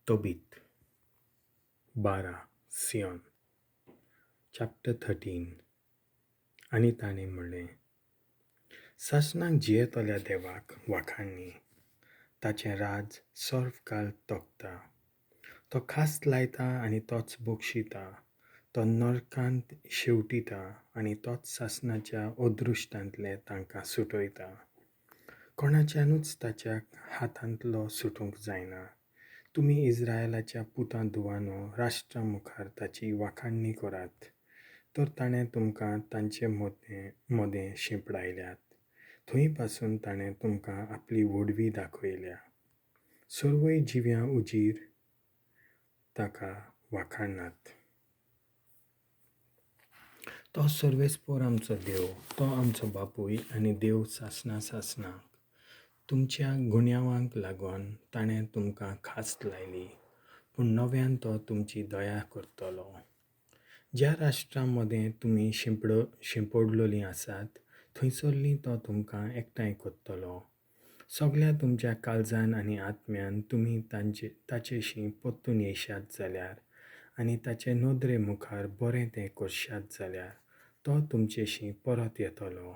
तोबीत 12 सियोन chapter 13. आनी ताणें म्हणलें, सासणाक जियेतल्या देवाक वाखाणणी, ताचें राज सर्वकाळ तगता. तो खास लायता आनी तोच बक्षिता, तो नरकांत शेंवटिता आनी तोच सासणाच्या अदृश्टांतले तांकां सुटयता. कोणाच्यानूच ताच्या हातांतलो सुटूंक जायना. तुमी इस्रायलाच्या पुतां धुवांनो, राष्ट्रां मुखार ताची वाखाणणी करात, तर ताणें तुमकां तांचे मदें शिंपडायल्यात, थंय पासून ताणें तुमकां आपली व्हडवी दाखयल्या. सर्वय जिव्यां उजीर ताका वाखाणात. तो सर्वेस्पोर आमचो देव, तो आमचो बापूय आनी देव सासणा सासणाक. तुमच्या गुन्यांवांक लागून ताणें तुमकां खास्त लायली, पूण नव्यान तो तुमची दया करतलो. ज्या राष्ट्रां मदें तुमी शिंपडलोलीं आसात थंयसरलीं तो तुमकां एकठांय करतलो. सगल्या तुमच्या काळजान आनी आत्म्यान तुमी ताचेशी परतून येयशात जाल्यार आनी ताचे नदरे मुखार बरें तें करशात जाल्यार तो तुमचेशी परत येतलो.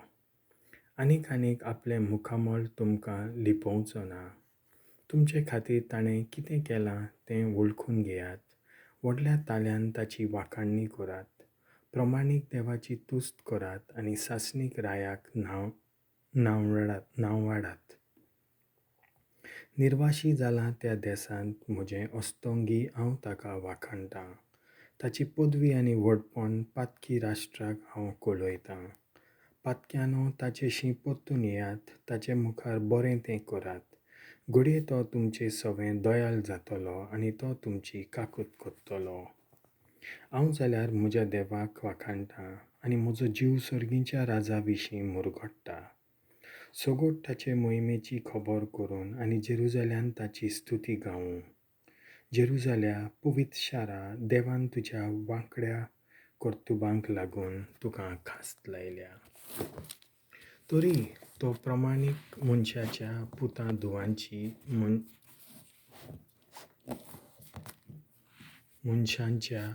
आनीक आनीक आपलें मुखामळ तुमकां लिपोवचो ना. तुमचे खातीर ताणें कितें केलां तें वळखून घेयात. व्हडल्या ताल्यान ताची वाखाणणी करात. प्रमाणीक देवाची तुस्त करात आनी सासणीक रायाक नांव वाडात. निर्वाशी जालां त्या देसांत म्हजें अस्तंगी हांव ताका वाखाणटां. ताची पदवी आनी व्हडपण पातकी राष्ट्राक हांव कळयतां. पातक्यानो, ताचेशी परतून येयात, ताचे मुखार बरें तें करात. घडये तो तुमचे सवें दयाळ जातलो आनी तो तुमची काकूत करतलो. हांव जाल्यार म्हज्या देवाक वाखाणटां आनी म्हजो जीव सर्गीच्या राजा विशीं मुरगट्टा. सगट ताचे मोहिमेची खबर करून आनी जेरुजाल्यान ताची स्तुती गावूं. जेरुजाल्या, पवित्र शारा, देवान तुज्या वांकड्या कर्तुबांक लागून तुका खास्त लायल्या. तरी तो प्रमाणीक मनशाच्या पुतां धुवांची मनशांच्या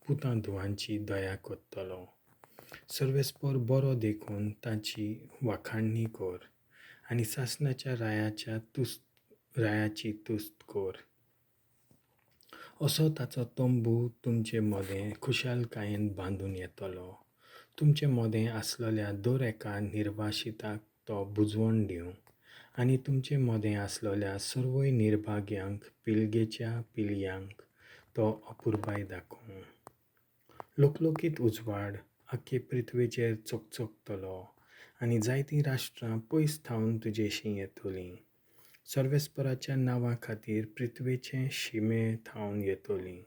पुतां धुवांची दया करतलो. सर्वेस्पर बरो देखून ताची वाखाणणी कर आनी सासणाच्या रायाची तुस्त कर. असो ताचो तंबू तुमचे मदें खुशालकायेन बांदून येतलो. तुमचे मदें आसलेल्या दर एका निर्वाशिताक तो बुजवण दिवं आनी तुमचे मदें आसलेल्या सर्वय निर्भाग्यांक पिळगेच्या पिळग्यांक तो अपुरबाय दाखोवं. लोकलोकीत उजवाड आख्खे पृथ्वेचेर चकचकतलो आनी जायतीं राष्ट्रां पयस थावन तुजेशीं येतलीं. सर्वेस्पराच्या नांवा खातीर पृथ्वेचे शिमे थावन येतलीं.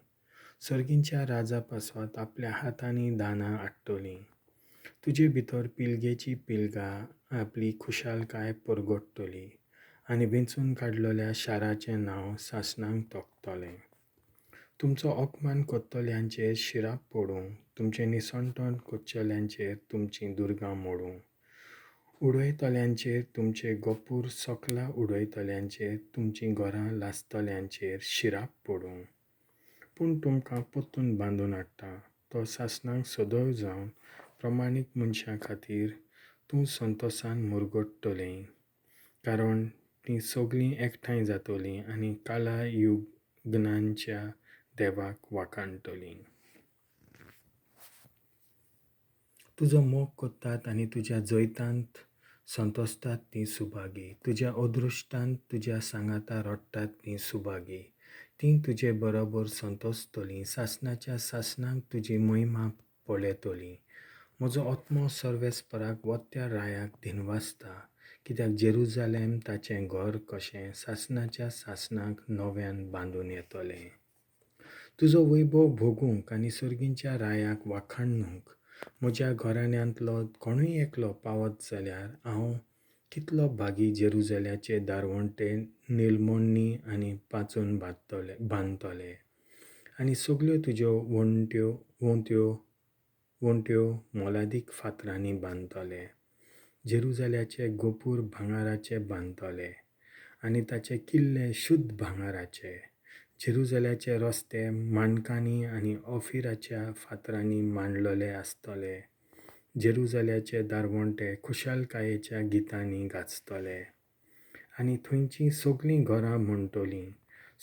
सर्गींच्या राजा पासत आपल्या हातांनी दानां हाडटलीं. तुजे भितर पिळगेची पिळगा आपली खुशालकाय परगट्टली आनी वेंचून काडलेल्या शाराचें नांव सासणाक तोखतलें. तुमचो अपमान करतल्यांचेर शिराप पडूं, तुमचें निसणटण करचेल्यांचेर तुमचीं दुर्गां मोडूं. उडयतल्यांचेर तुमचे गोपूर सकला उडयतल्यांचेर तुमचीं घरां लासतल्यांचेर शिराप पडूं. पूण तुमकां परतून बांदून हाडटा तो सासणाक सदैव जावन प्रमाणीक मनशां खातीर तूं संतोसान मुरगट्टलें, कारण तीं सगलीं एकठांय जातलीं आनी काला युगनांच्या देवाक वाखाणटलीं. तुजो मोग करतात आनी तुज्या जैतांत संतोसतात तीं सुभागी. तुज्या अदृश्टांत तुज्या सांगाता रडटात तीं सुभागी. तीं तुजे बरोबर संतोसतलीं, सासणाच्या सासणाक तुजी महिमा पळयतलीं. म्हजो आत्मो सर्वेस्पराक वत्या रायाक दिनवासता, कित्याक जेरुजालेम ताचें घर कशें सासणाच्या सासणाक नव्यान बांदून येतलें. तुजो वैभव भोगूंक आनी सर्गींच्या रायाक वाखाणूंक म्हज्या घराण्यांतलो कोणूय एकलो पावत जाल्यार हांव कितलो भागी. जेरुजाल्याचे दारवंटे निलमण्णी आनी पांचून बांदतले आनी सगल्यो तुज्यो वण्ट्यो मोलादीक फातरांनी बांदतले. जेरुजाल्याचे गोपूर भांगराचे बांदतले आनी ताचे किल्ले शुद्ध भांगराचे. जेरुजाल्याचे रस्ते माणकांनी आनी ऑफिराच्या फातरांनी मांडलेले आसतले. जेरुजाल्याचे दारवंटे खुशालकायेच्या गितांनी गाजतले. आनी थंयचीं सगलीं घरां म्हणटलीं,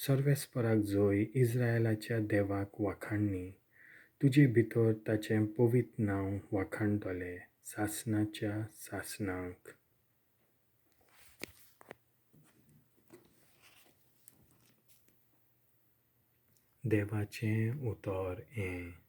सर्वेस्पराक जय, इज्रायलाच्या देवाक वाखाणणी. तुजे भितर ताचें पवित्र नांव वाखाणटले सासणाच्या सासणाक. देवाचें उतर हें.